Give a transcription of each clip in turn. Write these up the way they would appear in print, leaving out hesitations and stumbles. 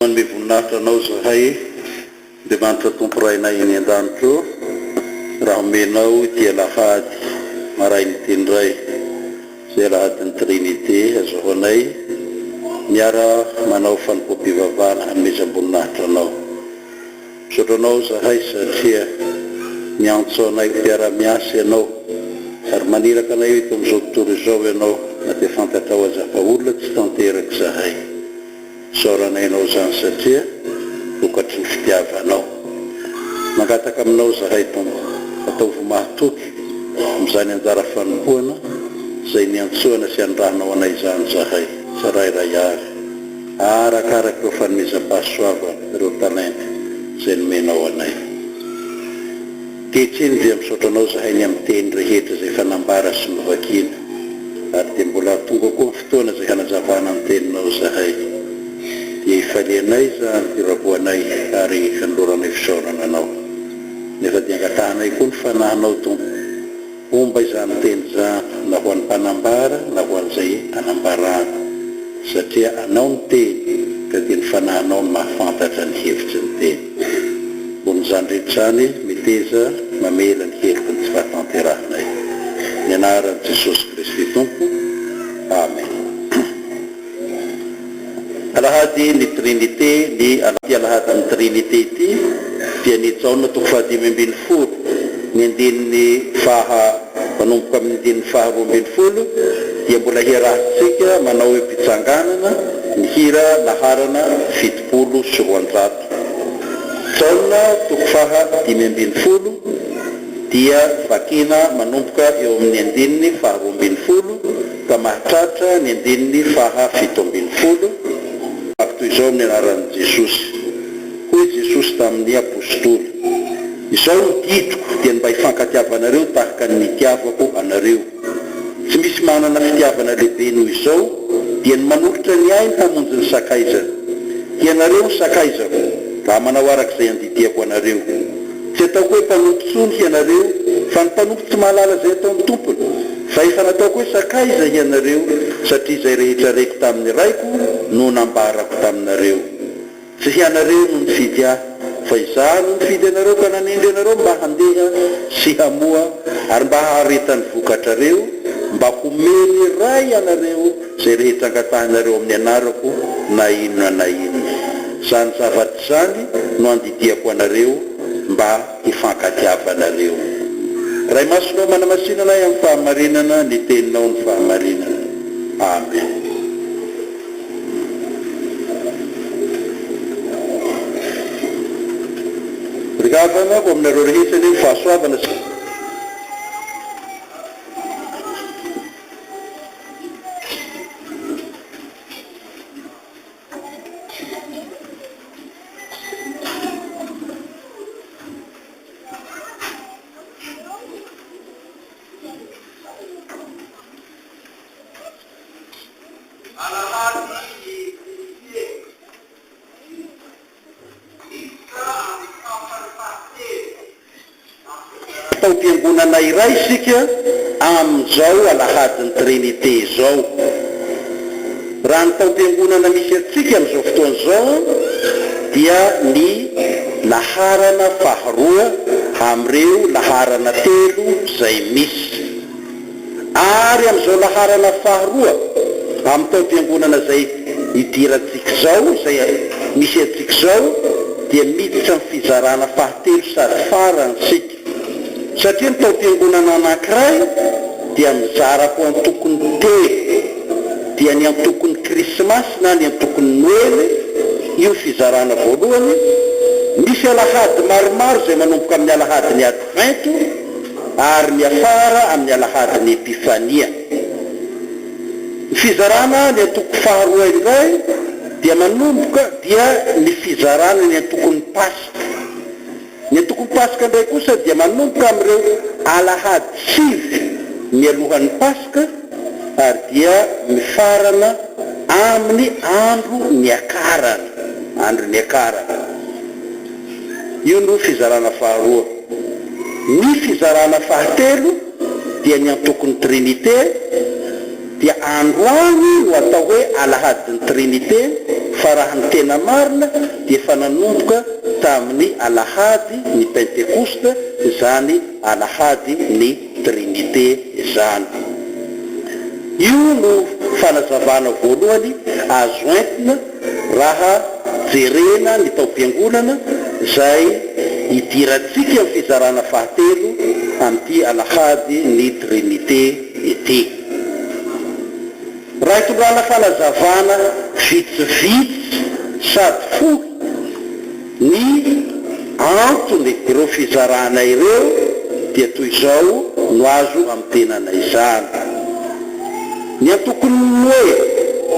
Manome voninahitra Anao izahay, Andriamanitra Tompo Rainay any an-danitra ô, raha omenao ity alahady maraina ity indray, izay alahadin'ny Trinite, azahoanay miara manao fanompoam-pivavahana hanomezam-boninahitra Anao. Misaotra Anao izahay satria miantso anay ho mpiara-miasa Ianao ary maniraka anay ho eto amin'izao tontolo izao Ianao na dia fantatrao aza fa olona tsy tanteraka izahay. Isaoranay Anao izany satria vokatry ny fitiavanao. Mangataka Aminao izahay Tompo, ataovy mahatoky amin'izany anjara fanompoana izay niantsoana sy anirahanao anay izany izahay tsirairay avy, arakaraka ireo fanomezam-pahasoavana, ireo talenta izay nomenao anay. Ankehitriny dia misaotra Anao izahay ny amin'ny teny rehetra izay efa nambara sy novakiana, ary dia mbola tonga koa ny fotoana izay hanazavana ny Teninao izahay. Dia hifalianay izany, hiraboanay ary hanoloranay fisaorana Anao. Nefa dia angatahanay koa ny Fanahinao, Tompo, Homba izany teny izany na ho an'ny mpanambara na ho an'izay anambarana, satria Anao ny teny ka dia ny Fanahinao no mahafantatra ny hevitry ny teny. Ambonin'izany rehetra izany, meteza mamela ny heloky ny tsy fahatanterahanay. Ny anaran'i Jesosy Kristy Tompo. Amen. Alahady ny Trinite, ny Ity Alahadin'ny Trinite ity dia ny Jaona toko fahadimy ambin'ny folo, ny andininy faha, manomboka amin'ny andininy faha roa ambin'ny folo, dia mbola hiarahantsika manao eo am-pitsanganana ny hira laharana 270. Jaona toko faha dimy ambin'ny folo dia vakina manomboka eo amin'ny andininy faha roa ambin'ny folo ka mahatratra ny andininy faha 17, Vaky toy izao amin'ny anaran'i Jesosy. Hoy Jesosy tamin'ny apositoly, Izao no didiko, dia ny mba hifankatiavanareo tahaka ny nitiavako anareo. Tsy misy manana fitiavana lehibe noho izao, dia ny manolotra ny ainy hamonjy ny sakaizany. Hianareo no sakaizako, raha manao araka izay andidiako anareo. Tsy ataoko hoe mpanompo intsony hianareo, fa ny mpanompo tsy mahalala izay ataon'ny tompony. Fa efa nataoko hoe sakaiza hianareo, satria izay rehetra reko tamin'ny Raiko no nambarako taminareo. Tsy hianareo no nifidy Ahy, fa Izaho no nifidy anareo ka nanendry anareo mba handeha sy hamoa ary mba haharetan'ny vokatrareo, mba homen'ny Ray anareo izay rehetra angatahinareo amin'ny anarako na inona na inona. Izany zavatra izany no andidiako anareo mba hifankatiavanareo. Ray Masina ô, manamasina anay amin'ny fahamarinana, ny Teninao no fahamarinana. Amen. Ry havana, ho aminareo rehetra anie ny fahasoavana sy. Alahady ny Trinite. Miditra amin'ny tapany fahatelo amin'ny. Taom-piangonana iray isika amin'izao Alahadin'ny Trinite izao. Raha ny taom-piangonana misy antsika amin'izao fotoana izao dia ny laharana faharoa amin'ireo laharana telo izay misy. Ary amin'izao laharana faharoa amin'ny taom-piangonana izay idirantsika izao, izay misy antsika izao, dia miditra amin'ny fizarana fahatelo sady farany isika. Satria ny taom-piangonana anankiray dia mizara ho antokony telo, dia ny antokon'ny Krismasy na ny antokon'ny Noely, io ny fizarana voalohany, misy alahady maromaro izay manomboka amin'ny alahadin'ny Advento, ary miafara amin'ny alahadin'ny Epifania. Ny fizarana ny antoko faharoa indray dia manomboka dia ny fizarana ny antokon'ny Paska. Ny antokon'ny Paska indray kosa dia manomboka amin'ireo alahady sivy mialohan'ny Paska ary dia mifarana amin'ny andro niakarana, andro niakarana. Io no fizarana faharoa. Ny fizarana fahatelo dia ny antokon'ny Trinite, dia androany no atao hoe Alahadin'ny Trinite. Fa raha ny tena marina dia efa nanomboka tamin'ny Alahady ny Pentekosta izany Alahady ny Trinite izany. Io no fanazavana voalohany azo entina raha jerena ny taom-piangonana izay idirantsika amin'ny fizarana fahatelo amin'ity Alahady ny Trinite ity. Raha itondrana fanazavana vitsivitsy sady fohy ny antony ireo fizarana ireo dia toy izao no azo amintenana izany. Ny antokon'ny Noely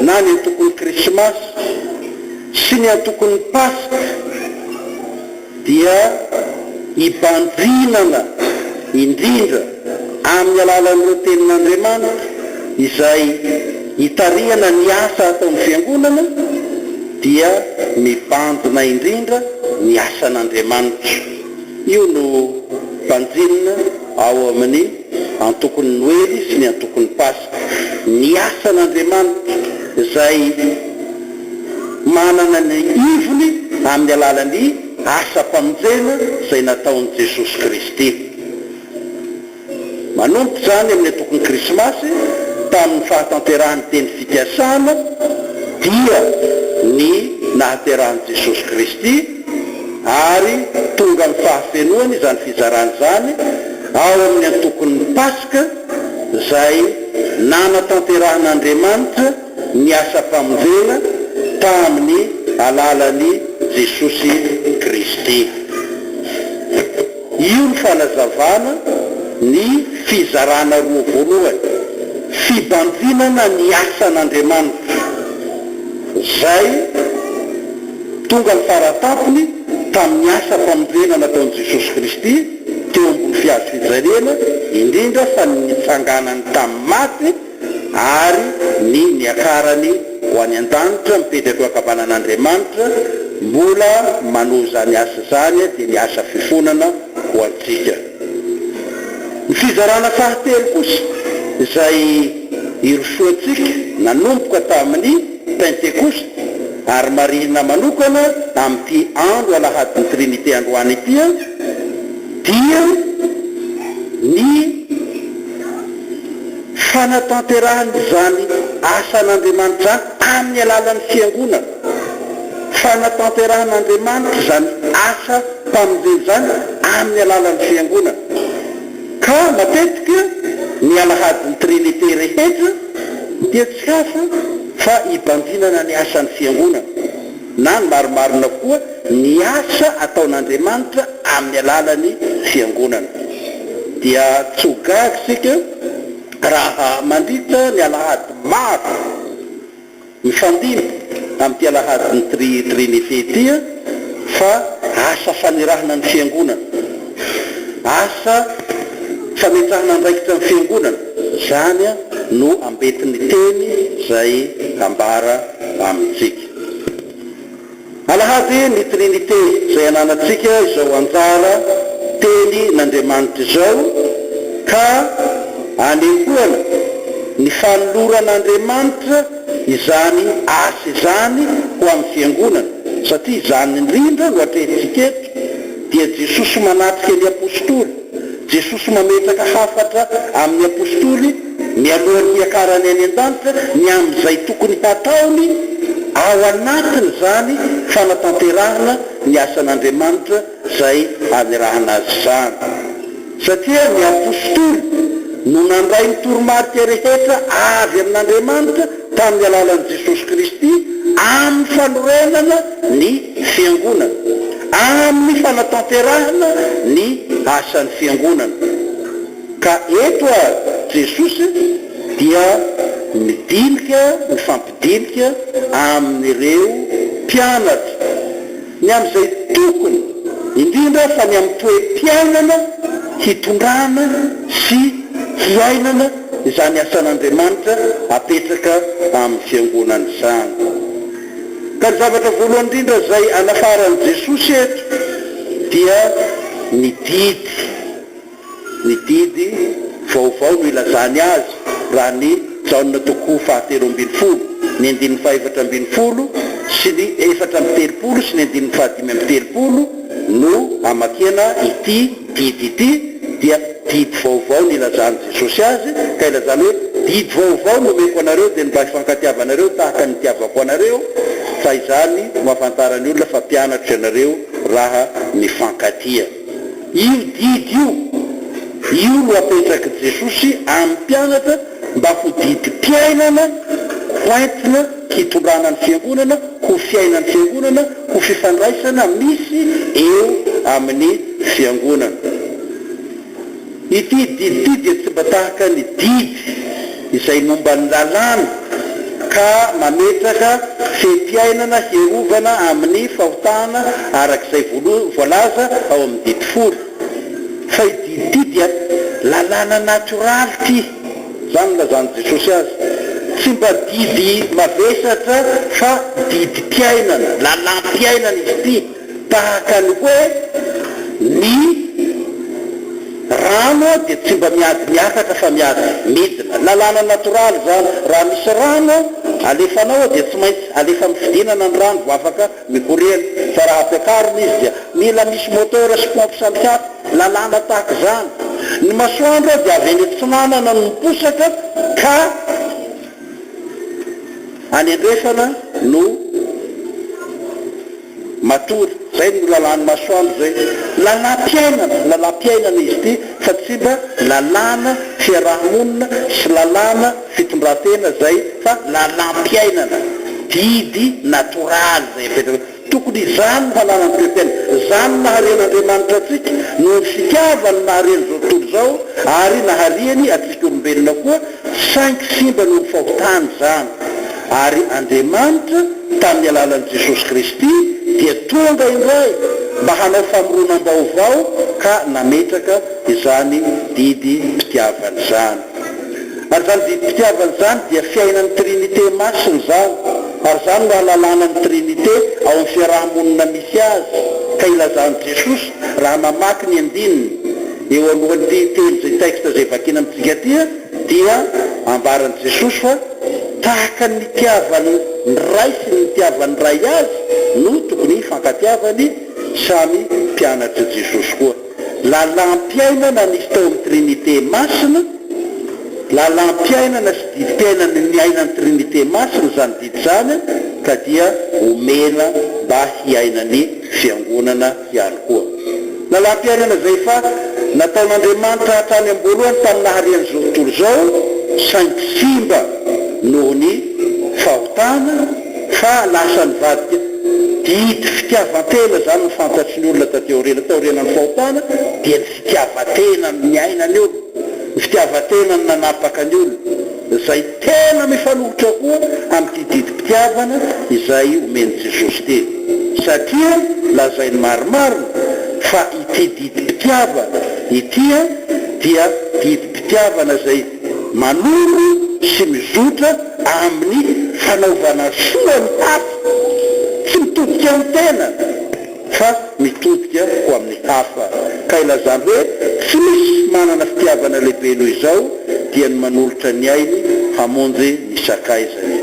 na ny antokon'ny Krismasy sy ny antokon'ny Paska dia ibanjinana indrindra amin'ny alalan'ireo tenin'Andriamanitra izay itarihana ny asa ataon'ny Fiangonana dia mibanjina indrindra ny asan'Andriamanitra. Io no banjinina ao amin'ny antokon'ny Noely sy ny antokon'ny Paska. Ny asan'Andriamanitra izay manana ny ivony amin'ny alalan'ny asam-pamonjena izay nataon'i Jesosy Kristy. Manomboka izany amin'ny antokon'ny Krismasy, tamin'ny fahatanterahan'ny teny fikasana, dia ny nahaterahan'i Jesosy Kristy, ary tonga amin'ny fahafenoany izany fizarana izany ao amin'ny antokon'ny Paska izay nanatanterahan'Andriamanitra ny asam-pamonjena tamin'ny alalan'i Jesosy Kristy. Io ny fanazavana ny fizarana roa voalohany, fibanjinana ny asan'Andriamanitra, izay tonga ny faratampony tamin'ny asam-pamonjena nataon'i Jesosy Kristy teo ambony fihazo fijaliana, indrindra fa ny nitsanganany tamin'ny maty ary ny niakarany ho any an-danitra mipetraka eo ankavanan'Andriamanitra, mbola manohy izany asa izany dia ny asa fifonana ho antsika. Ny fizarana fahatelo kosa izay irosoantsika nanomboka tamin'ny Pentekosta ary marihina manokana amin'ity andro alahadin'ny Trinite androany ity dia ny Fanatanterahana izany asan'Andriamanitra izany amin'ny alalan'ny Fiangonana. Fanatanterahan'Andriamanitra izany asa mpamonjena izany amin'ny alalan'ny Fiangonana. Ka matetika ny alahadin'ny Trinite rehetra dia tsy hafa fa ibanjinana ny asan'ny Fiangonana, na ny marimarina kokoa, ny asa ataon'Andriamanitra amin'ny alalan'ny Fiangonana. Dia tsy ho gaga isika raha mandritra ny alahady maro mifandimby amin'ity alahadin'ny Tri Trinite ity fa asa fanirahana ny Fiangonana, asa fametrahana andraikitra ny Fiangonana, izany no ambentin'ny teny izay ambara amintsika. Alahady ny Trinite izay ananantsika izao anjara teny n'Andriamanitra izao ka anehoana ny fanoloran'Andriamanitra izany asa izany ho amin'ny Fiangonana satria izany indrindra no atrehintsika eto dia Jesosy manatrika ny Apostoly, Jesosy mametraka hafatra amin'ny Apostoly mialohan'ny hiakarany any an-danitra ny amin'izay tokony hataony ao anatin'izany fanatanterahana ny asan'Andriamanitra izay anirahana azy izany. Satria ny Apostoly no nandray ny toromarika rehetra avy amin'Andriamanitra tamin'ny alalan'i Jesosy Kristy amin'ny fanorenana ny Fiangonana, amin'ny fanatanterahana ny asan'ny Fiangonana. Ka eto ary Jesosy dia midinika, mifampidinika amin'ireo mpianatra ny amin'izay tokony, indrindra fa ny amin'ny toe-piainana hitondrana sy hiainana izany asan'Andriamanitra apetraka amin'ny Fiangonana izany. Ka ny zavatra voalohany indrindra izay anafaran'i Jesosy eto dia ny didy. Ny didy vaovao no ilazany azy raha ny Jaona toko fahatelo ambinifolo, ny andininy fahefatra ambinifolo. sy ny 34 sy ny andininy faha 35 no amakiana ity didy ity, dia didy vaovao no ilazan'i Jesosy azy, ka ilazany hoe, Didy vaovao no omeko anareo, dia ny mba hifankatiavanareo tahaka ny nitiavako anareo, fa izany no ahafantaran'ny olona fa mpianatro ianareo raha mifankatia. Io didy io, io no apetrak'i Jesosy amin'ny mpianatra mba ho didim-piainana hoentina hitondrana ny fiangonana, ho fiainan'ny fiangonana, ho fifandraisana misy eo amin'ny fiangonana. Ity didy ity dia tsy mba tahaka ny didy izay momba ny lalàna ka mametraka fehi-piainana hierovana amin'ny fahotana araka izay voalaza ao amin'ny didy folo. Fa ity didy ity dia lalàna natioraly ity, izany no nilazan'i Jesosy azy. Tsy mba didy mavesatra fa didim-piainana, lalàm-piainana izy ity. Tahaka ny hoe ny rano dia tsy mba miady miakatra fa miady midina. Lalàna natoraly izany. Raha misy rano alefanao dia tsy maintsy alefa amin'ny fidinana ny rano vao afaka mikoriana. Fa raha ampiakarina izy dia mila misy moteur sy pompe samihafa. Lalàna tahaka izany. Ny masoandro dia avy any atsinanana no miposaka ka any andrefana no matory. Zay no lalàn'ny masoandro zay. Lalàm-piainana, lalàm-piainana izy ity fa tsy mba lalàna fiaraha-monina sy lalàna fitondran-tena zay fa lalàm-piainana, didy natoraly zay apetraka. Tokony izany no hananany toe-piainana. Izany no naharian'Andriamanitra antsika, noho ny fitiavany nahariany izao tontolo izao ary nahariany antsika olombelona koa, saingy simba noho ny fahotana izany. Ary Andriamanitra, tamin'ny alalan'i Jesosy Kristy, dia tonga indray mba hanao famoronam-baovao ka nametraka izany didim-pitiavana izany. Ary izany didim-pitiavana izany dia fiainan'ny Trinite Masina izany, ary izany no ahalalana ny Trinite ao amin'ny fiaraha-monina misy azy, ka ilazan'i Jesosy, raha mamaky ny andininy eo alohan'ity teny izay texte izay vakiana amintsika ity, dia ambaran'i Jesosy fa tahaka ny nitiavan'ny Ray sy ny nitiavan'ny Ray azy no tokony hifankatiavany samy mpianatr'i Jesosy koa. Lalam-piainana nisy tao amin'ny Trinite Masina, lalam-piainana sy didim-piainana niainan'ny Trinite Masina izany didy izany ka dia omena mba hiainan'ny Fiangonana ihany koa. Lalam-piainana izay efa nataon'Andriamanitra hatrany am-boalohany tamin'ny nahariany izao tontolo izao, saingy simba noho ny fahotana fa lasa nivadika didy fitiavan-tena, izany no fantatry ny olona taty aoriana, taorianan'ny fahotana dia ny fitiavan-tena no niainan'ny olona, ny fitiavan-tena no nanapaka ny olona, izay tena mifanohitra koa amin'ity didim-pitiavana izay omen'i Jesosy ity, satria lazainy marimarina fa ity didim-pitiavana ity dia didim-pitiavana izay manoro sy mizotra amin'ny fanaovana soa ny hafa, tsy mitodika amin'ny tena. Fa mitodika ho amin'ny hafa. Ka ilazany hoe tsy misy manana fitiavana lehibe noho izao dia ny manolotra ny ainy hamonjy ny sakaizany.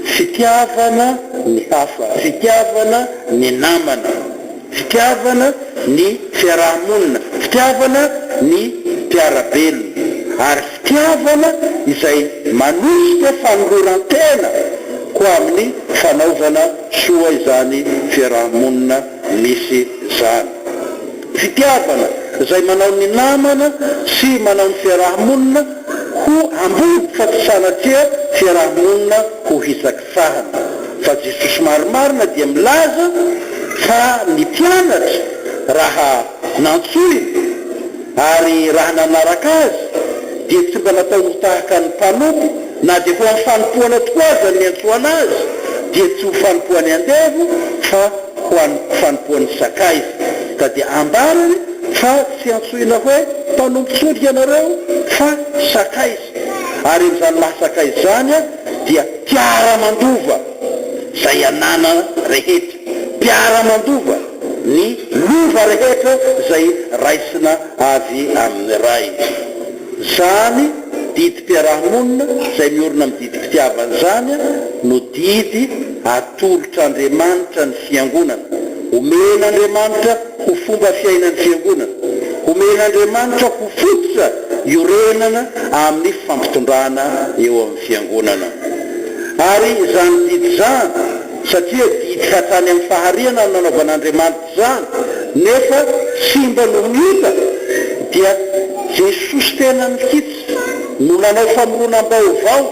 Fitiavana ny hafa, fitiavana ny namana, fitiavana ny fiaraha-monina, fitiavana ny mpiara-belona, ary fitiavana izay manosika fanoloran-tena ho amin'ny fanaovana Soa izany fiaraha-monina misy izany. Fitiavana izay manao ny namana sy manao ny fiaraha-monina ho ambony fa tsy sanatria fiaraha-monina ho hitsakitsahana. Fa Jesosy marimarina dia milaza fa ny mpianatra raha nantsoiny ary raha nanaraka Azy dia tsy mba natao ho tahaka ny mpanompo na dia ho amin'ny fanompoana tokoa aza ny niantsoana azy dia tsy ho fanompoan'ny andevo fa ho an'ny fanompoan'ny sakaiza. Ka dia ambarany fa tsy antsoina hoe mpanompo intsony ianareo fa sakaiza. Ary amin'izany maha sakaiza izany dia mpiara-mandova izay ananana rehetra. Mpiara-mandova ny lova rehetra izay raisina avy amin'ny Ray. Izany didim-piaraha-monina izay miorina amin'ny didim-pitiavana izany no didy. Atolotr'Andriamanitra ny Fiangonana. Omen'Andriamanitra ho fomba fiainan'ny Fiangonana. Omen'Andriamanitra ho fototra iorenana amin'ny fampitondrana eo amin'ny Fiangonana. Ary izany didy izany, satria didy hatrany amin'ny fahariana no nanaovan'Andriamanitra izany, nefa simba noho ny ota, dia Jesosy tenany mihitsy no nanao famoronam-baovao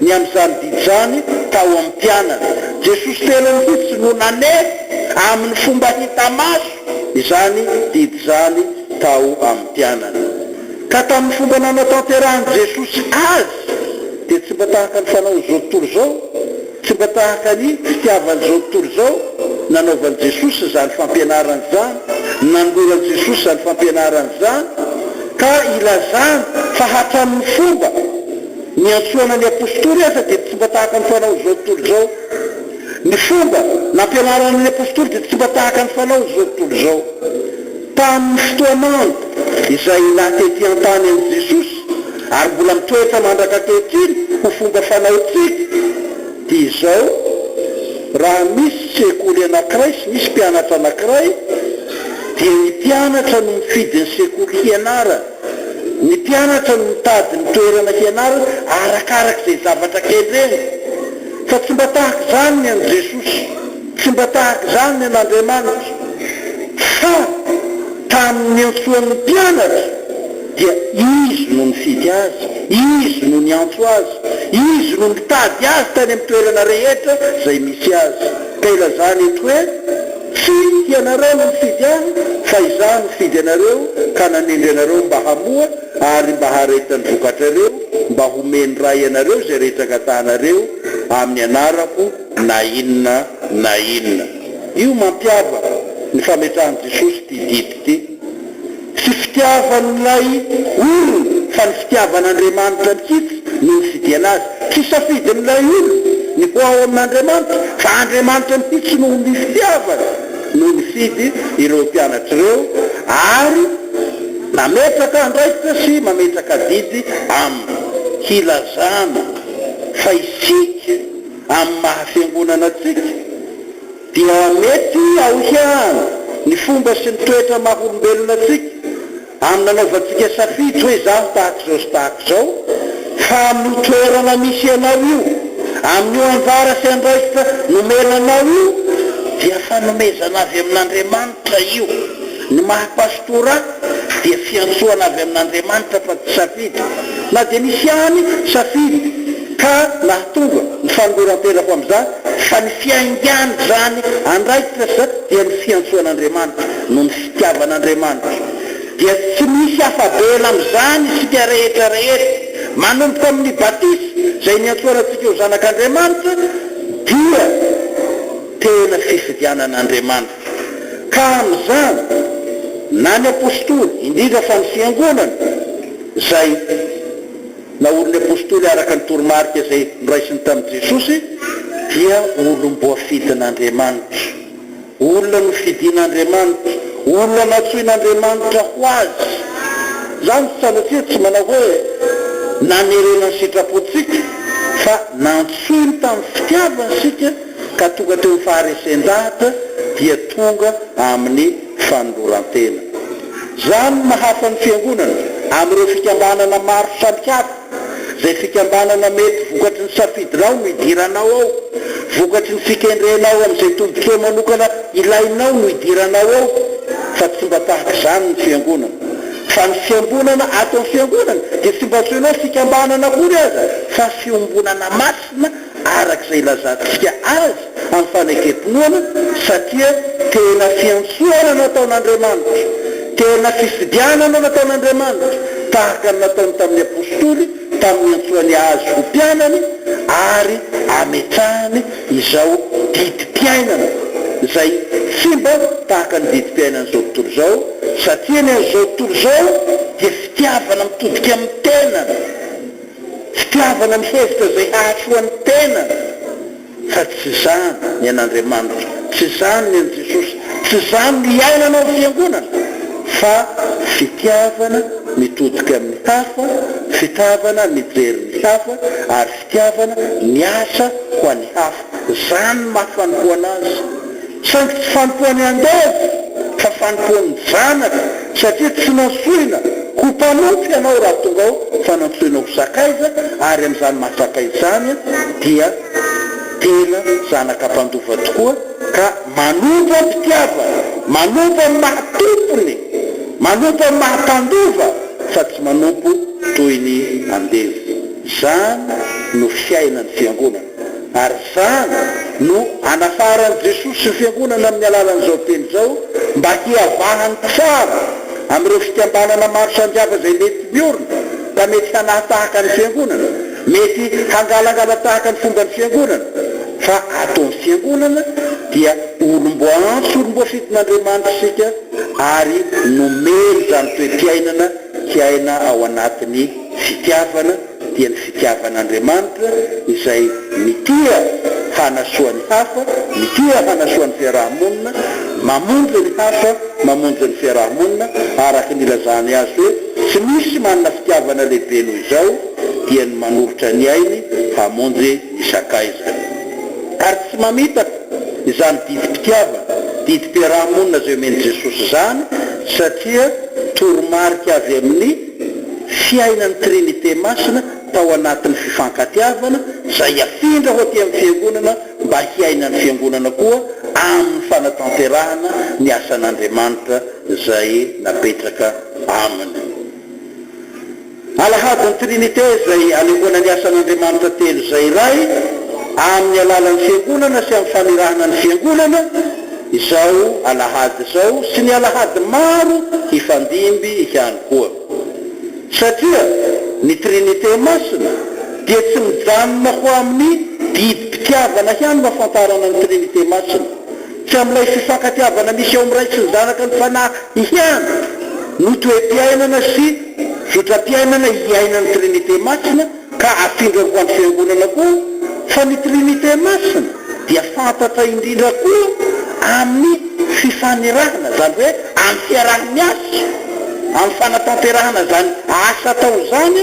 ny amin'izany didy izany tao amin'ny mpianany. Jesosy tenany mihitsy no naneho amin'ny fomba hita maso izany didy izany tao amin'ny mpianany. Ka tamin'ny fomba nanatanterahan'i Jesosy azy dia tsy mba tahaka ny fanaon'izao tontolo izao, tsy mba tahaka ny fitiavan'izao tontolo izao nanaovan'i Jesosy izany fampianarana izany, nanoloran'i Jesosy izany fampianarana izany, ka ilazany fa hatramin'ny fomba niantsoana ny apostoly aza dia tsy mba tahaka ny fanaon'izao tontolo izao. Ny fomba nampianarana ny apostoly dia tsy mba tahaka ny fanaon'izao tontolo izao. Tamin'ny fotoan'andro izay naha tety an-tany an'i Jesosy, ary mbola mitoetra mandraka ankehitriny ho fomba fanaontsika, dia izao, raha misy sekoly anankiray sy misy mpianatra anankiray, dia ny mpianatra no mifidy ny sekoly hianarany. Ny mpianatra no mitady ny toerana hianarany arakaraka izay zavatra kendreny. Fa tsy mba tahaka izany ny an'i Jesosy. Tsy mba tahaka izany ny an'Andriamanitra. Fa tamin'ny niantsoan'ny mpianatra dia Izy no nifidy azy, Izy no niantso azy, Izy no nitady azy tany amin'ny toerana rehetra izay misy azy. Ka ilazany eto hoe, Tsy ianareo no nifidy ahy, fa Izaho nifidy anareo ka nanendry anareo mba hamoa ary mba haharetan'ny vokatrareo, mba homen'ny Ray anareo izay rehetra angatahanareo amin'ny anarako na inona na inona. Io mampiavaka ny fametrahan'i Jesosy ity didy ity. Tsy fitiavan'ilay olona fa ny fitiavan'Andriamanitra mihitsy no nifidiana azy. Tsy safidin'ilay olona ny ho ao amin'Andriamanitra fa Andriamanitra mihitsy noho ny fitiavany no nifidy ireo mpianatra ireo ary nametraka andraikitra sy mametraka adidy aminy hilazana fa isika amin'ny maha fiangonana antsika Dia mety ao ihany ny fomba sy ny toetra maha olombelona antsika, amin'ny nanaovantsika safidy hoe izaho tahaka izao sy tahaka izao, fa amin'io toerana misy anao io, amin'io anjara sy andraikitra nomena anao io, dia fanomezana avy amin'Andriamanitra io. Ny maha pastora ahy dia fiantsoana avy amin'Andriamanitra fa tsy safidy. Na dia nisy ihany safidy ka nahatonga ny fanoloran-tenako amin'izany fa ny fiaingàny izany andraikitra sa dia ny fiantsoan'Andriamanitra noho ny fitiavan'Andriamanitra dia tsy misy afa-bela amin'izany isika rehetra rehetra manomboka amin'ny batisa izay niantsoana antsika ho zanak'Andriamanitra dia tena fifidianan'Andriamanitra. Ka amin'izany, na ny Apostoly, indrindra fa ny Fiangonana, izay naorin'ny Apostoly araka ny toromarika izay noraisiny tamin'i Jesosy, dia olom-boafidin'Andriamanitra, olona nofidin'Andriamanitra, olona nantsoin'Andriamanitra ho Azy. Izany sanatria tsy manao hoe nanerena ny sitrapontsika, fa nantsoiny tamin'ny fitiavany isika, ka tonga teo amin'ny faharesen-dahatra dia tonga amin'ny fanoloran-tena. Izany no mahafa ny Fiangonana amin'ireo fikambanana maro samihafa, izay fikambanana mety vokatry ny safidinao no idiranao ao, vokatry ny fikendrenao amin'izay tombontsoa manokana ilainao no idiranao ao, fa tsy mba tahaka izany ny Fiangonana. Fa ny fiangonana ato amin'ny Fiangonana dia tsy mba antsoina hoe fikambanana akory aza fa fiombonana masina araka izay ilazantsika azy amin'ny fanekem-pinoana satria tena fiantsoana nataon'Andriamanitra, tena fifidianana nataon'Andriamanitra, tahaka ny nataony tamin'ny Apostoly tamin'ny niantsoany azy ho mpianany ary ametrahany izao didim-piainana izay tsy mba tahaka ny didim-piainan'izao tontolo izao satria ny an'izao tontolo izao dia fitiavana mitodika amin'ny tenany. Fitiavana mihevitra izay hahasoa ny tena fa tsy izany ny an'Andriamanitra, tsy izany ny an'i Jesosy, tsy izany no iainana ao fiangonana fa fitiavana mitodika amin'ny hafa, fitavana mijery ny hafa ary fitiavana miasa ho an'ny hafa. Izany no maha fanompoana azy. Saingy tsy fanompoan'ny andevo fa fanompoan'ny zanaka satria tsy nantsoina ho mpanompo ianao raha tonga ao fa nantsoina ho sakaiza ary amin'izany maha sakaiza izany dia tena zanaka mpandova tokoa ka manompo am-pitiavana, manompo amin'ny maha tompony, manompo amin'ny maha mpandova fa tsy manompo toy ny andevo. Izany no fiainan'ny fiangonana. Ary izany no anafaran'i Jesoa sy ny Fiangonana amin'ny alalan'izao teny izao mba hiavahany tsara amin'ireo fikambanana maro samihafa izay mety miorina ka mety hanahatahaka ny Fiangonana, mety hangalangala-tahaka ny fomban'ny Fiangonana, fa ato amin'ny Fiangonana dia olom-boaantso, olom-boafidin'Andriamanitra isika ary nomeny izany toe-piainana hiaina ao anatin'ny fitiavana. dia ny fitiavan'Andriamanitra izay mitia hanasoa ny hafa, mitia hanasoa ny fiaraha-monina, mamonjy ny hafa, mamonjy ny fiaraha-monina, araka ny ilazany azy hoe tsy misy manana fitiavana lehibe noho izao, dia ny manolotra ny ainy hamonjy ny sakaizany. Ary tsy mamitaka izany didim-pitiavana, didim-piaraha-monina izay omen'i Jesosy izany, satria toromarika avy amin'ny. Fiainan'ny Trinite Masina tao anatin'ny fifankatiavana izay afindra ho aty amin'ny Fiangonana mba hiainan'ny Fiangonana koa amin'ny fanatanterahana ny asan'Andriamanitra izay napetraka aminy. Alahadin'ny Trinite izay anehoana ny asan'Andriamanitra telo izay iray amin'ny alalan'ny Fiangonana sy amin'ny fanirahana ny Fiangonana, Izao alahady izao sy ny alahady maro hifandimby ihany koa. Satria ny Trinite Masina dia tsy mijanona ho amin'ny didim-pitiavana ihany no afantarana ny Trinite Masina. Tsy amin'ilay fifankatiavana misy eo amin'ny Ray sy ny Zanaka ny Fanahy ihany no toe-piainana sy zotram-piainana iainan'ny Trinite Masina ka afindra ho an'ny Fiangonana koa, fa ny Trinite Masina dia fantatra indrindra koa amin'ny fifanirahana, izany hoe amin'ny fiaraha-miasa, amin'ny fanatanterahana izany asa atao izany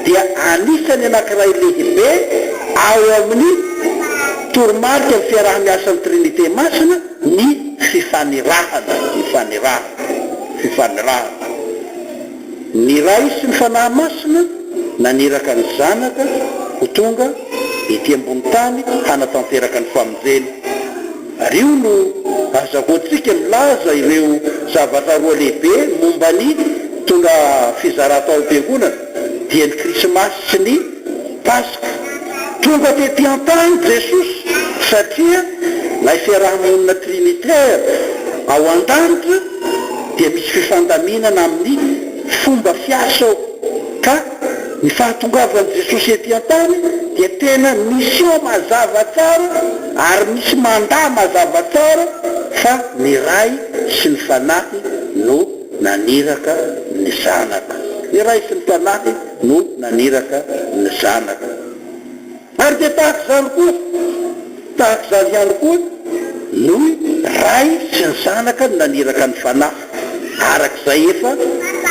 dia anisany anankiray lehibe ao amin'ny toromarika ny fiaraha-miasan'ny Trinite Masina ny fifanirahana, fifanirahana, fifanirahana. Ny Ray sy ny Fanahy Masina naniraka ny Zanaka ho tonga ety ambony tany hanatanteraka ny famonjena. Ary io no azahoantsika milaza ireo zavatra roa lehibe momba ny tonga fizara tao am-piangonana, dia ny Krismasy sy ny Paska. Tonga tety an-tany Jesosy satria ilay fiaraha-monina trinitaire ao an-danitra dia misy fifandaminana amin'ny fomba fiasa ao ka ny fahatongavan'i Jesosy ety an-tany dia tena mission mazava tsara ary misy mandat mazava tsara fa ny Ray sy ny Fanahy no naniraka ny Zanaka. Ny Ray sy ny Fanahy no naniraka ny Zanaka. Ary dia tahaka izany koa, tahaka izany ihany koa, no Ray sy ny Zanaka no naniraka ny Fanahy, araka izay efa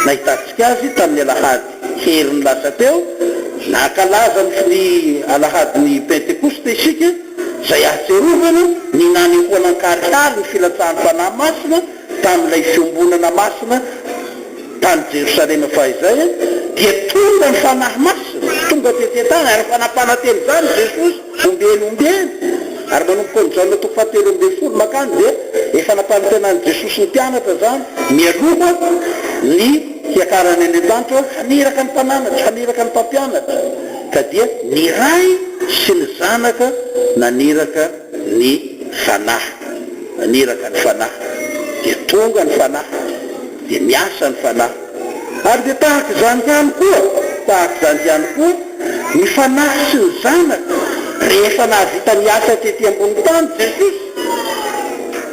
nahitantsika azy tamin'ny alahady heriny lasa teo, nankalaza ny alahadin'ny Pentekosta isika, izay ahatsiarovana ny nanehoana an-karihary ny filatsahan'ny Fanahy Masina tamin'ilay fiombonana masina tany Jerosalema fahizay, dia tonga ny Fanahy Masina, tonga tety an-tany, ary efa nampanantena izany Jesosy ombieny ombieny, ary manomboka ao Jaona toko fahatelo ambinifolo mankany dia efa nampanantenan'i Jesosy ny mpianatra izany mialoha ny hiakarany any an-danitra hoe haniraka ny mpananatra, haniraka ny mpampianatra, ka dia ny Ray sy ny Zanaka naniraka ny Fanahy, naniraka ny Fanahy, dia tonga ny Fanahy. dia miasa ny fanahy. Ary dia tahaka izany ihany koa, tahaka izany ihany koa, ny Fanahy sy ny Zanaka, rehefa nahavita ny asa tety ambony tany Jesosy,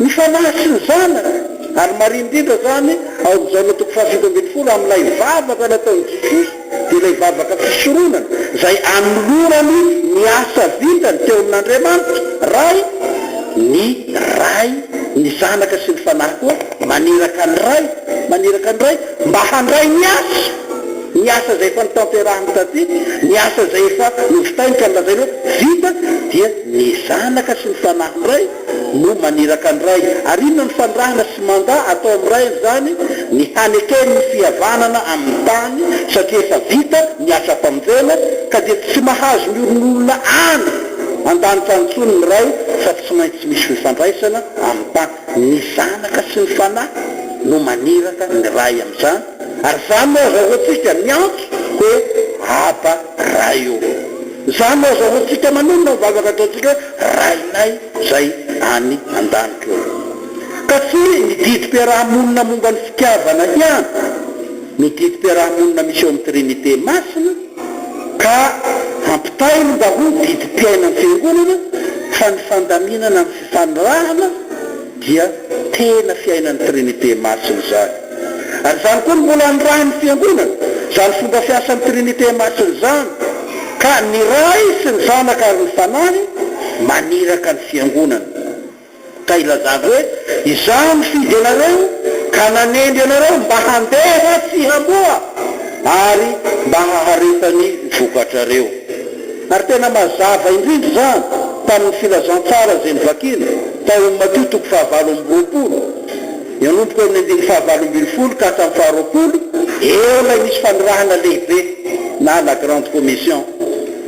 ny Fanahy sy ny Zanaka, ary marihina indrindra izany ao amin'ny Jaona toko faha-17 amin'ilay vavaka nataon'i Jesosy, dia ilay vavaka fisoronana, izay anolorany ny asa vitany teo amin'Andriamanitra Ray, ny Ray, ny Zanaka sy ny Fanahy koa maniraka ny Ray, maniraka ny Ray mba handray ny asa. Ny asa izay efa notanterahiny taty, ny asa izay efa novitainy ka nolazainy hoe vita, dia ny Zanaka sy ny Fanahy indray no maniraka ny Ray. Ary inona no fanirahana sy mandat atao amin'ny Ray amin'izany? Ny hanekeny ny fihavanana amin'ny tany, satria efa vita ny asam-pamonjena, ka dia tsy mahazo miolonolona any an-danitra any intsony ny Ray, fa tsy maintsy misy fifandraisana amin'ny tany. Ny Zanaka sy ny Fanahy no maniraka ny Ray amin'izany, ary izany no azahoantsika miantso hoe Aba, Ray ô. Izany no azahoantsika manonona ny vavaka ataontsika hoe Rainay izay any an-danitra ô. Ka tsy ny didim-piaraha-monina momba ny fitiavana ihany no didim-piaraha-monina misy eo amin'ny Trinite Masina ka hampitainy mba ho didim-piainan'ny Fiangonana fa ny fandaminana ny fifanirahana dia tena fiainan'ny Trinite Masina izany. Ary izany koa no mbola anirahin'ny Fiangonana, izany fomba fiasan'ny Trinite Masina izany, ka ny Ray sy ny Zanaka ary ny Fanahy maniraka ny Fiangonana. Ka ilazany hoe, Izaho nifidy anareo ka nanendry anareo mba handeha sy hamoa ary mba haharetan'ny vokatrareo. Ary tena mazava indrindra izany tamin'ny filazantsara izay novakina tao amin'ny Matio toko fahavalo amby roapolo, nanomboka eo amin'ny andininy fahavalo ambin'ny folo ka hatramin'ny faharoapolo, eo ilay misy fanirahana lehibe na la grande commission,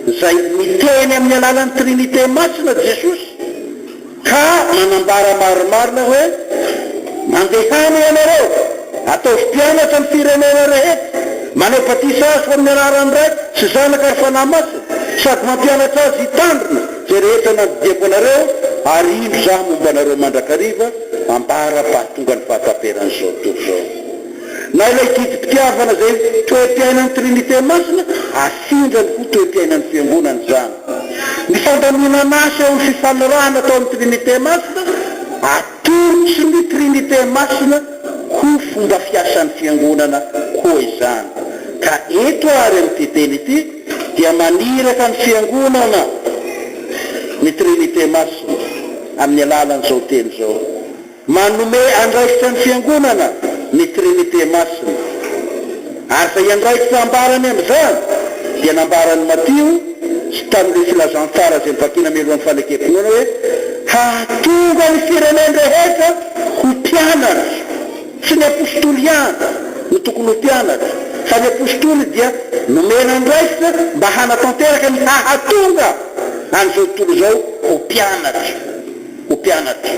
izay miteny amin'ny alalan'ny Trinite Masina Jesosy ka manambara marimarina hoe, Mandehana ianareo, ataovy mpianatra ny firenena rehetra, manao batisa azy ho amin'ny anaran'ny Ray sy Zanaka ary Fanahy Masina, sady mampianatra azy hitandrina izay rehetra nandidiako anareo, ary indro Izaho momba anareo mandrakariva, ambara-pahatonga ny fahataperan'izao tontolo izao. Na ilay didim-pitiavana izay toe-piainan'ny Trinite Masina, afindrany ho toe-piainan'ny Fiangonana izany. Ny fandaminan'asa eo amin'ny fifanarahana atao amin'ny Trinite Masina, atolotry ny Trinite Masina ho fomba fiasan'ny Fiangonana koa izany. Ka eto àry amin'ity teny ity dia maniraka ny Fiangonana ny Trinite Masina amin'ny alalan'izao teny izao. Manome andraikitra ny Fiangonana ny Trinite Masina. Ary izay andraikitra ambarany amin'izany dia nambaran'i Matio sy tamin'ireo filazantsara izay novakiana mialohan'ny fanekem-pinoana hoe, Hahatonga ny firenen-drehetra ho mpianatra. Tsy ny apositoly ihany no tokony ho mpianatra, fa ny apositoly dia nomena andraikitra mba hanatanteraka ny hahatonga an'izao tontolo izao ho mpianatra. ho mpianatra.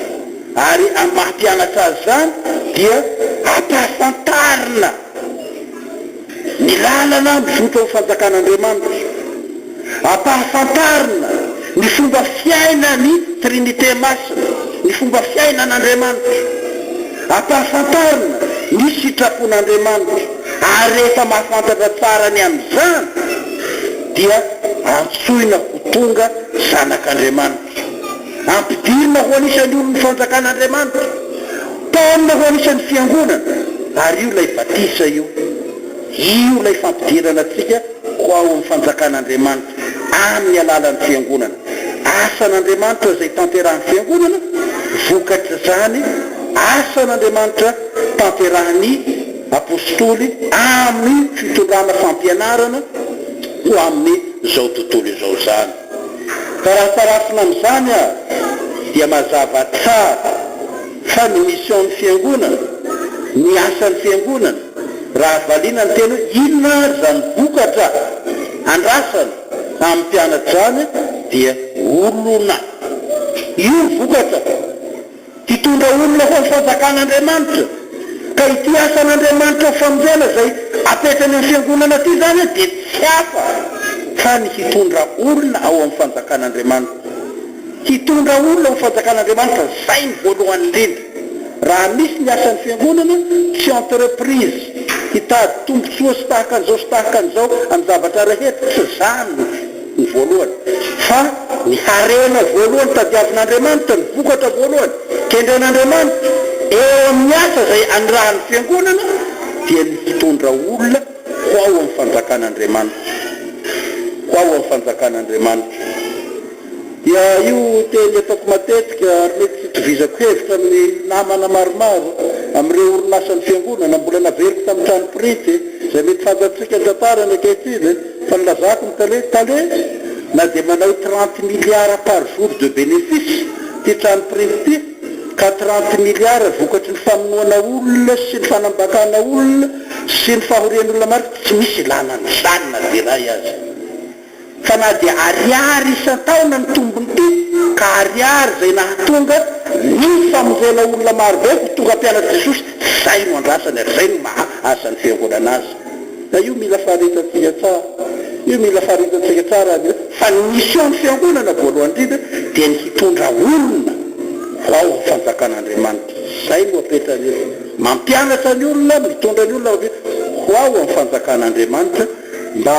Ary amin'ny maha mpianatra azy izany dia ampahafantarina ny lalana mizotra ho fanjakan'Andriamanitra, ampahafantarina ny fomba fiainan'ny Trinite Masina, ny fomba fiainan'Andriamanitra, ampahafantarina ny sitrapon'Andriamanitra, ary rehefa mahafantatra tsara ny amin'izany dia antsoina ho tonga zanak'Andriamanitra. Ampidirina ho anisan'ny olon'ny Fanjakan'Andriamanitra. Taomina ho anisan'ny Fiangonana. Ary io ilay batisa io. Io ilay fampidirana antsika ho ao amin'ny Fanjakan'Andriamanitra, amin'ny alalan'ny Fiangonana. Asan'Andriamanitra izay tanterahin'ny Fiangonana, vokatr'izany asan'Andriamanitra tanterahin'ny Apostoly amin'ny fitondrana fampianarana ho amin'izao tontolo izao izany. Ka raha tarafina amin'izany ary dia mazava tsara fa ny mission-n'ny Fiangonana, ny asan'ny Fiangonana, raha valiana ny teny hoe inona ary izany vokatra andrasana amin'ny mpianatra izany dia olona. Io ny vokatra. Hitondra olona ho amin'ny fanjakan'Andriamanitra. Ka ity asan'Andriamanitra ho famonjena izay apetrany amin'ny fiangonana ity izany dia tsy hafa fa ny hitondra olona ao amin'ny fanjakan'Andriamanitra. Hitondra olona ao amin'ny fanjakan'Andriamanitra, izay ny voalohany indrindra. Raha misy ny asan'ny fiangonana, tsy entreprise hitady tombontsoa sy tahaka an'izao sy tahaka an'izao amin'ny zavatra rehetra, tsy izany ny voalohany, fa ny harena voalohany tadiavin'Andriamanitra, ny vokatra voalohany kendren'Andriamanitra eo amin'ny asa izay anirahan'ny Fiangonana dia ny hitondra olona ho ao amin'ny fanjakan'Andriamanitra, ho ao amin'ny fanjakan'Andriamanitra. Dia io teny ataoko matetika ary mety tsy itovizako hevitra amin'ny namana maromaro amin'ireo orinasan'ny Fiangonana, mbola naveriko tamin'ny trano printy. Izay mety fantatsika ny tantarany ankehitriny, fa nilazako ny tale, tale, na dia manao 30 milliards par jour de bénéfice ity trano printy ity, ka 30 milliards vokatry ny famonoana olona sy ny fanambakana olona sy ny fahorian'olona maro, tsy misy ilana an'izany na dia iray aza. Fa na dia ariary isan-taona ny tombony ity, ka ariary izay nahatonga ny famonjena olona marobe ho tonga mpianatr'i Jesosy, izay no andrasany ary izay no maha asan'ny fiangonana azy. Ka io mila faritantsika tsara. Io mila faritantsika tsara ary fa ny mission ny fiangonana voalohany indrindra dia ny hitondra olona ho ao amin'ny fanjakan'Andriamanitra. Izay no apetrany eo. Mampianatra ny olona, mitondra ny olona ho ao amin'ny fanjakan'Andriamanitra mba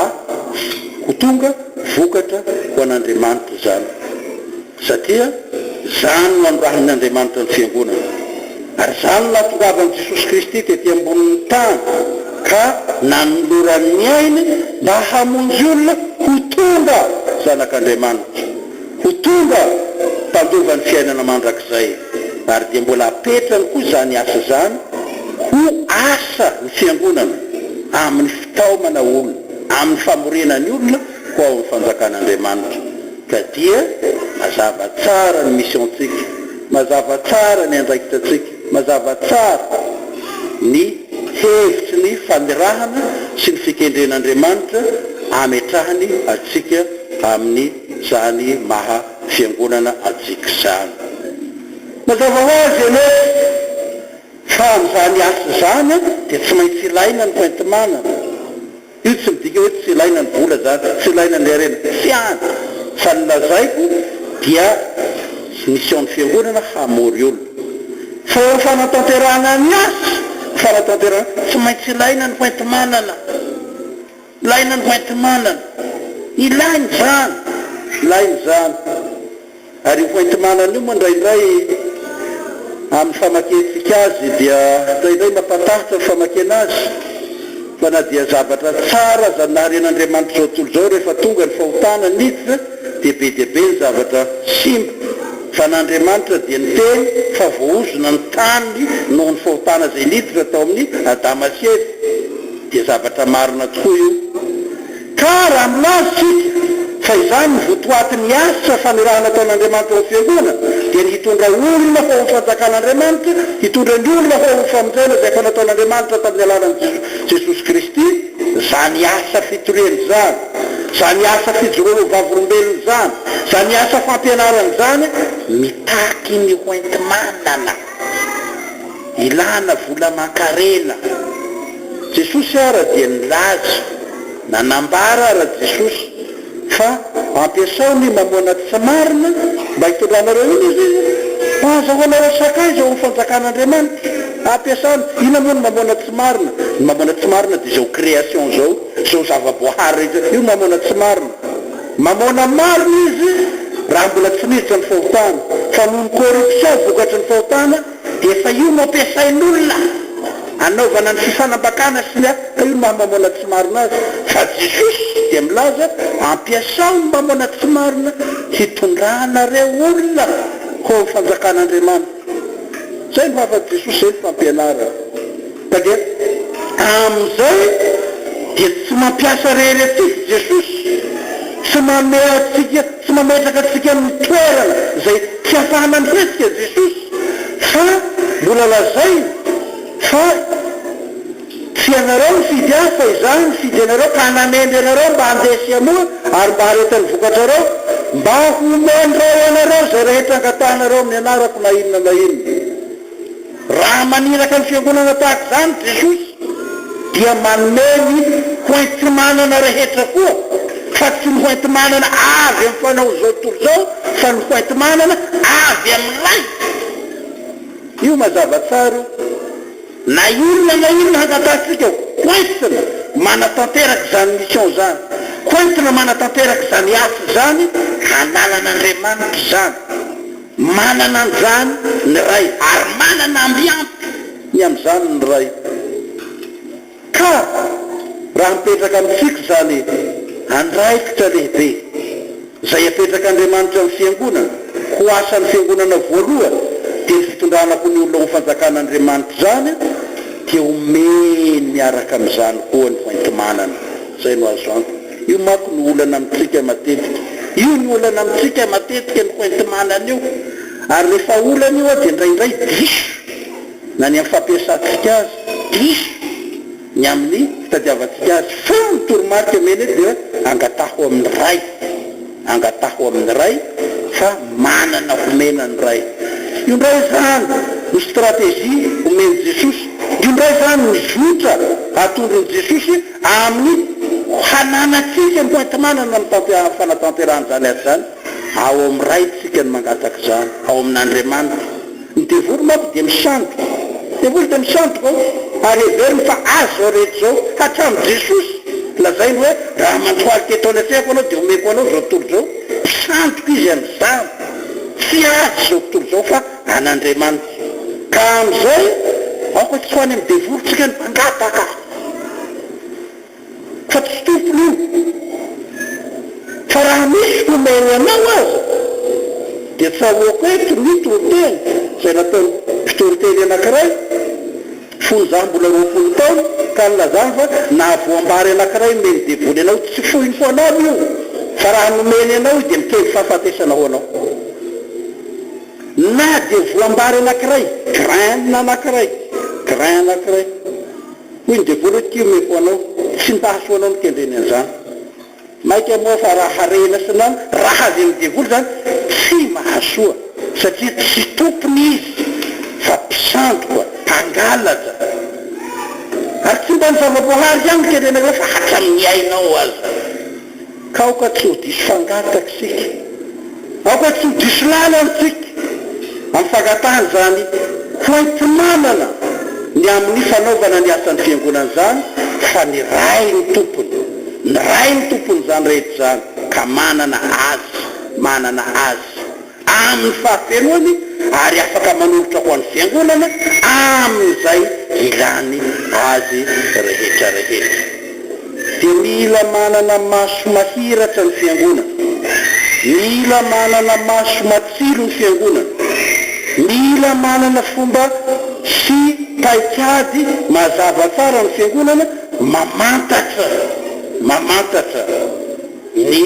ho tonga vokatra ho an'Andriamanitra izany. Satria izany no anorahan'Andriamanitra ny Fiangonana. Ary izany no nahatongavan'i Jesosy Kristy tety ambonin'ny tany ka nanolorany ny ainy mba hamonjy olona ho tonga zanak'Andriamanitra, ho tonga mpandova ny fiainana mandrakizay. Ary dia mbola apetrany koa izany asa izany ho asa ny Fiangonana amin'ny fitaomana olona, amin'ny famoriana ny olona ho ao amin'ny fanjakan'Andriamanitra. Ka dia mazava tsara ny mission-tsika, mazava tsara ny andraikitrantsika, mazava tsara ny hevitry ny fanirahana sy ny fikendren'Andriamanitra ametrahany antsika amin'izany maha fiangonana antsika izany. Mazava ho azy anefa fa amin'izany asa izany dia tsy maintsy ilaina ny hoenti-manana. Io tsy midika hoe tsy ilaina ny vola zany, tsy ilaina ny harena, tsy any, fa ny lazaiko dia mission ny fiangonana hamory olona. Fa eo fanatanterahana ny asa, fanatanterahana, tsy maintsy ilaina ny hoenti-manana, ilaina ny hoenti-manana, ilaina izany, ilaina izany. Ary io hoenti-manana io moa indraindray amin'ny famakiantsika azy dia indraindray mampatahotra ny famakiana azy fa na dia zavatra tsara aza ny naharian'Andriamanitra izao tontolo izao rehefa tonga ny fahotana niditra dia be dia be ny zavatra simba fa n'Andriamanitra dia niteny fa voaozona ny tany noho ny fahotana izay niditra tao amin'ny Adama sy Eva dia zavatra marina tokoa io. Ka raha milaza isika fa izany no votoatin'ny asa fanirahana ataon'Andriamanitra ao amin'ny Fiangonana, dia ny hitondra olona ho ao amin'ny Fanjakan'Andriamanitra, hitondra ny olona ho ao amin'ny famonjena izay efa nataon'Andriamanitra tamin'ny alalan'i Jesosy Kristy, izany asa fitoriana izany, izany asa fijoroana ho vavolombelona izany, izany asa fampianarana izany, mitaky ny hoenti-manana. Ilana vola aman-karena. Jesosy ara dia nilaza, nanambara ara Jesosy fa ampiasao ny mamoana tsy marina mba hitondranareo inona izy izy? Mba hazahoanareo sakaiza ao amin'ny fanjakan'Andriamanitra. Ampiasao ny, inona moa ny mamoana tsy marina? Ny mamoana tsy marina dia izao création izao, izao zava-boahary rehetra, io mamoana tsy marina. Mamoana marina izy raha mbola tsy niditra ny fahotana, fa noho ny corruption vokatry ny fahotana, Dia efa io no ampiasain'olona anaovana ny fifanambakana sy ny hafa, ka io no maha mamôna tsy marina azy. Fa Jesosy dia milaza, ampiasao ny mamôna tsy marina hitondranareo olona ho ao amin'ny fanjakan'Andriamanitra. Izay no hafatr'i Jesosy, izay no fampianarany. Ka dia amin'izay dia tsy mampiasa rery antsika Jesosy, tsy manome antsika, tsy mametraka antsika amin'ny toerana izay tsy ahafahana mihetsika Jesosy, fa mbola lazainy fa tsy ianareo nifidy ahy fa izaho nifidy anareo ka nanendry anareo mba handeha sy hamoa ary mba haharetan'ny vokatrareo, mba homen-dRay anareo izay rehetra angatahanareo amin'ny anarako na inona na inona. Raha maniraka ny fiangonana tahaka izany Jesosy dia manome ny hoenti-manana rehetra koa, fa tsy ny hoenti-manana avy amin'ny fanaon'izao tontolo izao fa ny hoenti-manana avy amin'Ilay. Io mazava tsara io. Na inona na inona hangatahantsika hoentina manatanteraka izany mission izany, hoentina manatanteraka izany asa izany, halalan'Andriamanitra izany. Manana an'izany ny Ray ary manana amby ampy ny amin'izany ny Ray. Ka raha mipetraka amintsika izany andraikitra lehibe izay apetrak'Andriamanitra amin'ny Fiangonana ho asan'ny Fiangonana voalohany dia ny fitondrana ho ny olona ho fanjakan'Andriamanitra izany. dia omeny miaraka amin'izany koa ny hoenti-manana. Izay no azo antoka. Io manko no olana amintsika matetika. Io ny olana amintsika matetika ny hoenti-manana io. Ary rehefa olana io dia indraindray diso na ny amin'ny fampiasantsika azy, diso ny amin'ny fitadiavantsika azy. Fa ny toromarika omena eto dia hoe angataho amin'ny Ray. Angataho amin'ny Ray fa manana homena ny Ray. Io indray izany no stratégie omen'i Jesosy. Io indray izany ny zotra atondron'i Jesosy amin'ny hananantsika ny hoenti-manana amin'ny fanatanterahana izany asa izany. Ao amin'ny Ray tsika no mangataka izany, ao amin'Andriamanitra. Ny devoly manko dia misandoka. Devoly dia misandoka ao ary heveriny fa azy izao rehetra izao. Hatramin'i Jesosy lazainy hoe raha mandohalika eto anatrehako ianao dia omeko anao izao tontolo izao. Mpisandoka izy amin'izany. Tsy azy izao tontolo izao fa an'Andriamanitra. Ka amin'izay aoka tsy ho any amin'ny devoly tsika ny mpangataka. Fa tsy tompony io. Fa raha misy homeny anao aza dia tsaroako eto ny toriteny izay nataon'ny mpitoriteny anankiray fony izaho mbola 20 taona ka nilazany fa na voambary anankiray omen'ny devoly anao tsy foiny ho anao io fa raha nomeny anao io dia mitendry fahafatesana ho anao. Na dia voambary anankiray, grain anankiray, grain anankiray. Hoy ny devoly hoe, Ity omeko anao, tsy mba hahasoa anao ny kendreny an'izany. Mainka moa fa raha harena sy nama, raha avy amin'ny devoly izany, tsy mahasoa, satria tsy tompony izy, fa mpisandoka, mpangalatra. Ary tsy mba ny zava-boahary ihany no kendrena an'ireo fa hatramin'ny ainao aza. Ka aoka tsy ho diso fangataka isika. Aoka tsy ho diso lalana isika amin'ny fangatahana izany hoenti-manana ny amin'ny fanaovana ny asan'ny Fiangonana izany fa ny Ray no tompony. Ny Ray no tompon'izany rehetra izany ka manana azy, manana azy amin'ny fahafenoany ary afaka manolotra ho an'ny Fiangonana amin'izay ilany azy rehetra rehetra. Dia mila manana maso mahiratra ny Fiangonana. Mila manana maso matsilo ny Fiangonana. Mila manana fomba sy paikady mazava tsara ny Fiangonana mamantatra, mamantatra ny.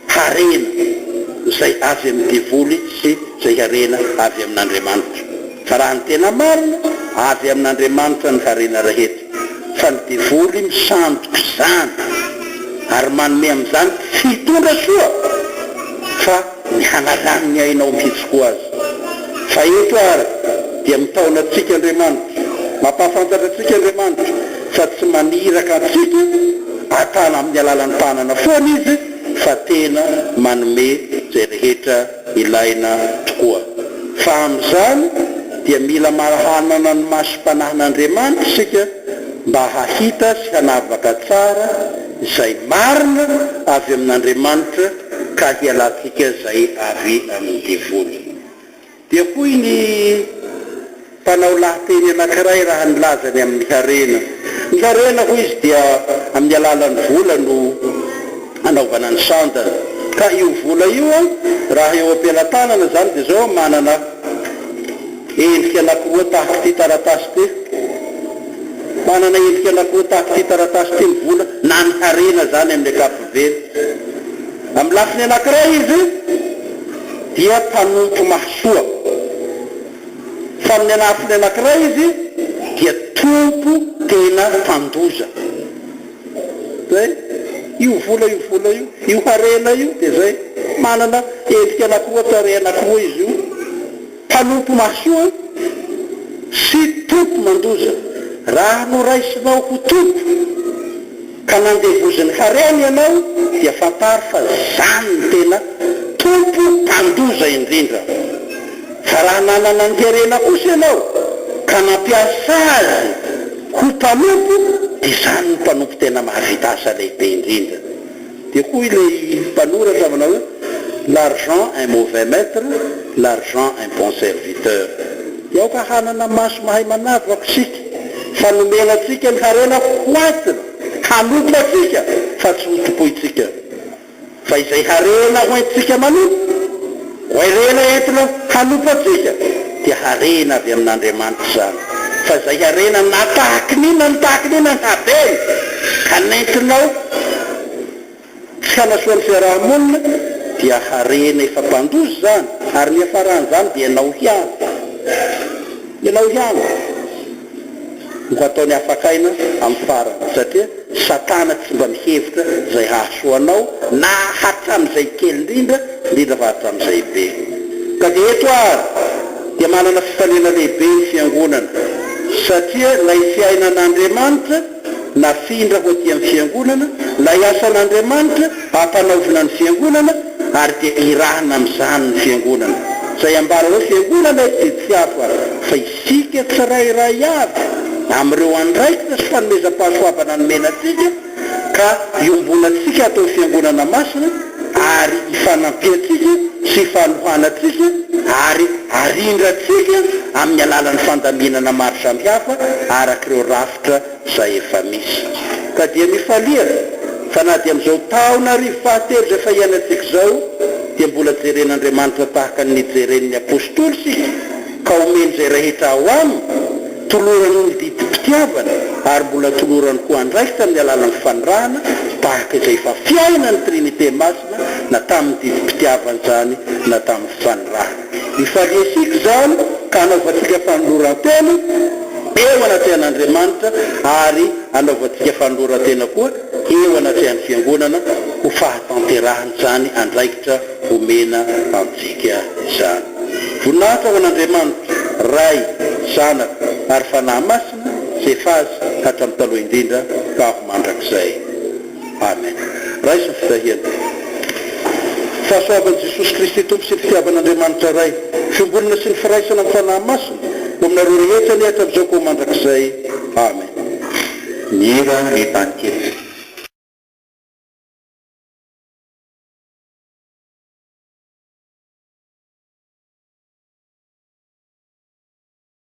Harena izay avy amin'ny devoly sy izay harena avy amin'Andriamanitra. Fa raha ny tena marina, avy amin'Andriamanitra ny harena rehetra, fa ny devoly misandoka izany ary manome amin'izany tsy hitondra soa fa ny hanalany ny ainao mihitsy koa aza. Fa eto ary dia mitaona antsika Andriamanitra, mampahafantatra antsika Andriamanitra fa tsy maniraka antsika atana amin'ny alalan'ny tanana foana Izy fa tena manome izay rehetra ilaina tokoa. Fa amin'izany dia mila hanana ny masom-panahin'Andriamanitra isika mba hahita sy hanavaka tsara izay marina avy amin'Andriamanitra ka hialantsika izay avy amin'ny devoly. Dia hoy ny mpanao lahateny anankiray raha nilaza ny amin'ny harena. Ny harena, hoy izy, dia amin'ny alalan'ny vola no anaovana ny sandany. Ka io vola io, raha eo am-pelatanana izany, dia izao, manana endrika anankiroa tahaka ity taratasy ity. Manana endrika anankiroa tahaka ity taratasy ity ny vola, na ny harena izany amin'ny ankapobeny. Amin'ny lafiny anankiray izy dia mpanompo mahasoa, fa amin'ny lafiny anankiray izy dia tompo tena mpandoza. Zay, io vola io vola io, io harena io dia zay, manana endrika anankiroa, tarehy anankiroa izy io. Mpanompo mahasoa sy tompo mandoza. Raha noraisinao ho tompo ka nandevozin'ny harena ianao dia fantaro fa zany no tena tompo mpandoza indrindra. Fa raha nanana ny harena kosa ianao ka nampiasa azy ho mpanompo dia zany no mpanompo tena mahavita asa lehibe indrindra. Dia hoy ilay mpanoratra manao hoe, L'argent un mauvais maître, l'argent un bon serviteur. Dia aoka hanana maso mahay manavaka isika, fa nomena antsika ny harena ho entina hanompo antsika fa tsy ho tompointsika. Fa izay harena ho entintsika manompo, ho harena entina hanompo antsika, dia harena avy amin'Andriamanitra izany. Fa izay harena na tahaky ny inona no tahaky ny inona ny habeny ka nentinao tsy hanasoa ny fiaraha-monina dia harena efa mpandoza izany ary ny hiafaran'izany dia ianao ihany, ianao ihany no hataony afak'aina amin'ny farany satria satana tsy mba mihevitra izay hahasoa anao na hatramin'izay kely indrindra, indrindra fa hatramin'izay be. Ka dia eto ary dia manana fifaliana lehibe ny Fiangonana satria ilay fiainan'Andriamanitra nafindra ho aty amin'ny Fiangonana, ilay asan'Andriamanitra ampanaovina ny Fiangonana ary dia irahina amin'izany ny Fiangonana. Izay ambara hoe Fiangonana eto dia tsy hafa fa isika tsirairay avy amin'ireo andraikitra sy fanomezam-pahasoavana nomena antsika ka iombonantsika atao Fiangonana masina ary ifanampiantsika sy ifanohanantsika ary arindrantsika amin'ny alalan'ny fandaminana maro samihafa araka ireo rafitra izay efa misy. Ka dia mifalia fa na dia amin'izao taona arivo fahatelo izay efa iainantsika izao dia mbola jeren'Andriamanitra tahaka ny nijeren'ny Apostoly isika ka omeny izay rehetra ao aminy, tolorany ny didim-pitiavana ary mbola tolorany koa andraikitra amin'ny alalan'ny fanirahana tahaka izay efa fiainan'ny Trinite Masina na tamin'ny didim-pitiavana izany na tamin'ny fanirahana. Ifaliantsika izany ka anaovantsika fanoloran-tena eo anatrehan'Andriamanitra ary anaovantsika fanoloran-tena koa eo anatrehan'ny Fiangonana ho fahatanterahan'izany andraikitra omena antsika izany. Voninahitra ho an'Andriamanitra, Ray, Zanaka ary Fanahy Masina, izay efa Azy hatramin'ny taloha indrindra ka ho mandrakizay. Amen. Raiso ny fitahiana. Fahasoavan'i Jesosy Kristy Tompo sy ny fitiavan'Andriamanitra Ray, fiombonana sy ny firaisana amin'ny Fanahy Masina, ho aminareo rehetra anie hatramin'izao ka ho mandrakizay. Amen. Ny hira Ry tany kely.